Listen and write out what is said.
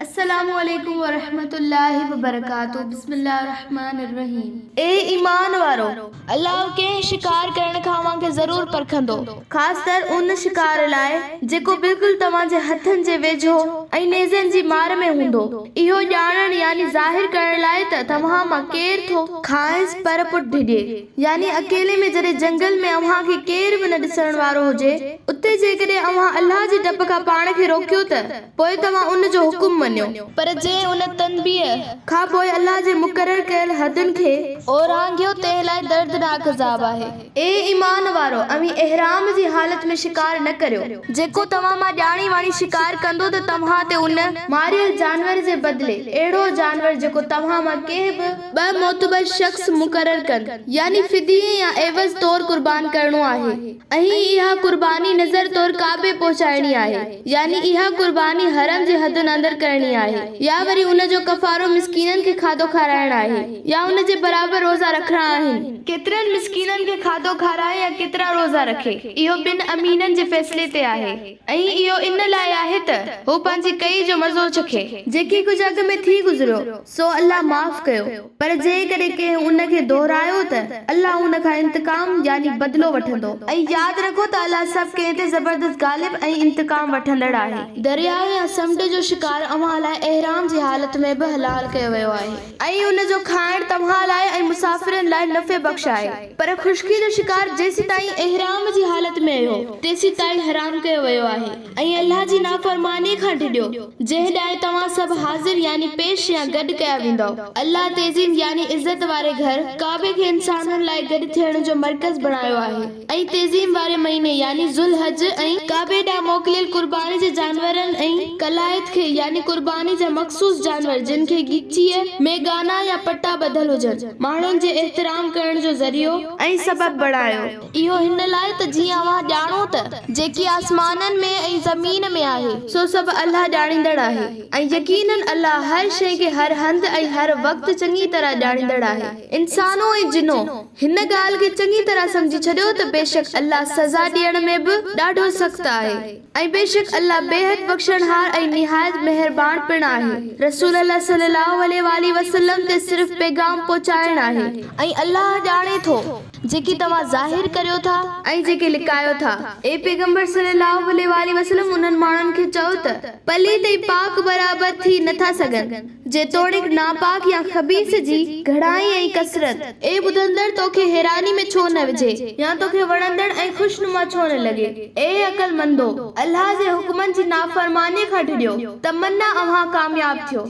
السلام عليڪم ورحمة الله وبرڪاته بسم الله الرحمٰن الرحيم. اي ايمان وارؤ! الله ڪنهن شڪار ڪرڻ کان اوهان کي ضرور پرکندو. خاص طرح ان شڪار لاء جيڪو بلڪل توهان جي هٿن جي ويجهو ۽ نيزن جي مار ۾ هوندو، اهو ڄاڻڻ يعني ظاهر ڪرڻ لاء ته توهان مان ڪير ٿو کانئس پر پٺ ڊڄي. يعني اڪيلي ۾ جڏهن جنگل ۾ اوهان کي ڪير به نه ڏسڻ وارو هجي، اتي جيڪڏهن اوهان الله جي ڊپ کان پاڻ کي روڪيو ته پوء توهان ان جو حڪم مڃيو. پر جنهن ان تنبيهه. کان پوء الله جي مقرر ڪيل حدن کي. اورانگهيو تنهن لاء دردناڪ عذاب آهي. اي ايمان وارؤ! اوهين احرام جي حالت ۾ شڪار نه ڪريو. جيڪو توهان مان ڄاڻي واڻي شڪار ڪندو ته توهان تي ان. ماريل جانور جي بدلي اهڙو جانور جيڪو توهان مان ڪنهن به. ٻه معتبر شخص مقرر ڪن، يعني فديي يا عيوض طور قربان ڪرڻو آهي ۽ اها قرباني نذر طور ڪعبي پهچائڻي آهي، يعني اها قرباني حرم جي حدن اندر ڪرڻي آهي، يا وري ان جو ڪفارو مسڪينن کي کاڌو کارائڻ آهي، يا ان جي برابر روزا رکڻا آهن. ڪيترن مسڪينن کي کاڌو کارائي يا ڪيترا روزا رکي، اهو ٻن امينن جي فيصلي تي آهي. ۽ اهو ان لاء آهي ته هو پنهنجي ڪئي جو مزو چکي. جيڪي ڪجهه اڳ ۾ ٿي گذريو، سو الله معاف ڪيو، پر جيڪڏهن ڪنهن ان کي دهرايو ته الله ان کان انتقام، يعني بدلو، وٺندو. ۽ ياد رکو ته الله سڀ ڪنهن تي زبردست غالب ۽ انتقام وٺندڙ آهي. درياء يا سمنڊ جو شڪار اوهان لاء احرام جي حالت ۾ به حلال ڪيو ويو آهي. ۽ ان جو کائڻ توهان لاء ۽ مسافرن لاء نفعي بخش آهي. پر خشڪي جو شڪار جيسيتائين احرام جي حالت ۾ اهو، تيسيتائين حرام ڪيو ويو آهي. ۽ الله جي نافرمانيء کان ڊڄو، جنهن ڏانهن توهان سڀ حاضر يعني پيش يا گڏ ڪيا ويندؤ. الله تعظيم يعني عزت واري گهر، ڪعبي کي انسانن لاء گڏ ٿيڻ جو مرڪز بڻايو آهي. ۽ تعظيم واري مهيني يعني ذوالحج ۽. ڪعبي ڏانهن موڪليل قرباني جي جانورن ۽ قلائد کي يعني قرباني جا مخصوص جانور جن کي ڳچيء ۾ ڳانا يا پٽا ٻڌل هجن، ماڻهن جي احترام ڪرڻ جو ذريعو. ۽ سبب بڻايو. اهو هن لاء ته جيئن اوهان ڄاڻو ته جيڪي آسمانن ۾ ۽ زمين ۾ آهي، سو سڀ الله ڄاڻيندڙ آهي ۽ يقيناً الله هر شيء کي هر هنڌ ۽ هر وقت چڱي طرح ڄاڻيندڙ آهي. انسانو ۽ جنو! هن ڳالهه کي چڱي طرح سمجهي ڇڏيو ته بيشڪ الله سزا ڏيڻ ۾ به ڏاڍو سخت آهي ۽ بيشڪ الله بيحد بخشڻهار ۽ نهايت مهربان پڻ آهي. رسول الله صلي الله عليه واٰله وسلم تي صرف پيغام پهچائڻ آهي. ۽ الله ڄاڻي ٿو جيڪي توهان ظاهر ڪريو ٿا. ۽ جيڪي لڪايو ٿا. اي پيغمبر صلي الله عليه واٰله وسلم انهن ماڻهن کي چئو ته پليت ۽ پاڪ برابر ٿي نه ٿا سگهن. جيتوڻيڪ ناپاڪ يا خبيث جي گهڻائي ۽ ڪثرت، اي ٻڌندڙ توکي حيراني ۾ ڇو نه وجهي، يا توکي وڻندڙ ۽ خوشنما ڇو نه لڳي؟ اي عقلمندو! الله جي حڪمن جي نافرمانيء کان ڊڄو، ته من اوهان ڪامياب ٿيو.